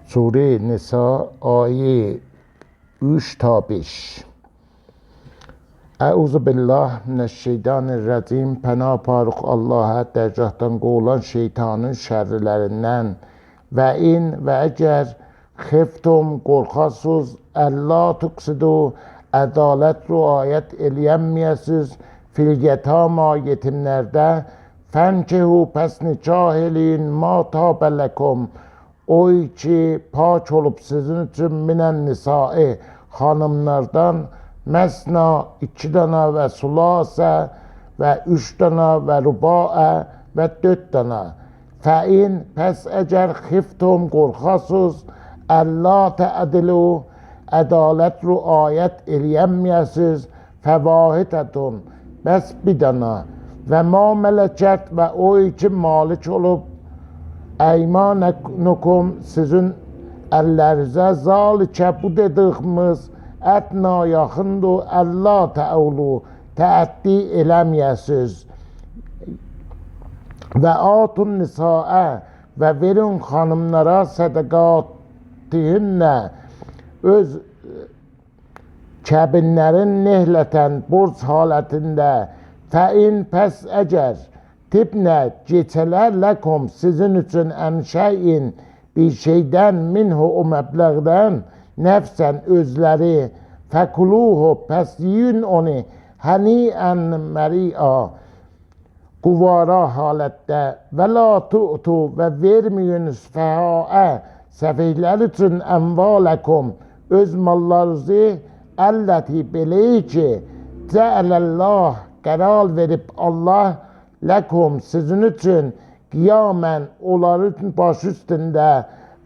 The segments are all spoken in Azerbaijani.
Sure Nisa ayə 3 ta 5. Əuzu billah mineşşeytanirracim. Pənah aparıq Allaha dərgahdan qovulan şeytanın şərrilərindən. Və in və əgər xiftum qorxasız, əlla tuqsidu ədalət riayət eləyənməyəsiz fil yetama yetimlərdə fənkihu pəs nikah eləyin ma tabə ləkum o ki pak olub sizin üçün minən nisai xanımlardan məsna 2 dana və sulasə və 3 dana və rubaə və 4 dana. Fəin pəs əgər xiftum qorxasız əlla təədilu ədalət riayət eləyənməyəsiz fəvahidətun bəs bir dana və ma mələkət və o ki malik olub əymanukum sizin əllərinizə zalikə bu dediyimiz ətna yaxındır əlla təulu təəddi eləməyəsiz və atun nisaə və verin xanımlara sədəqatihinnə öz kəbinlərin nehlətən borc halətində fəin pəs əgər tibnə keçələr ləkum sizin üçün ən şeyin bir şeydən minhu o məbləğdən nəfsən özləri fəkuluhu pəs yiyin onu həniyən məri'a quvara halətdə və la tu'tu və verməyin süfəhaə səfihlər üçün əmvaləkum öz mallarınızı əlləti belə ki cəələllah qərar verib Allah ləkum sizin üçün qiyamən onların başı üstündə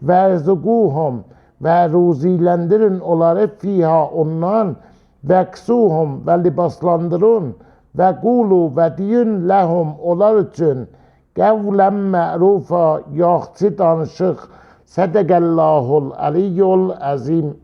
vərzuquhum və ruziləndirin onları fiha ondan vəqsuhum və libaslandırın və qulu və deyin ləhum onlar üçün qəvlən mərufa yaxşı danışıq. Sədəqəllahul əliyyul əzim.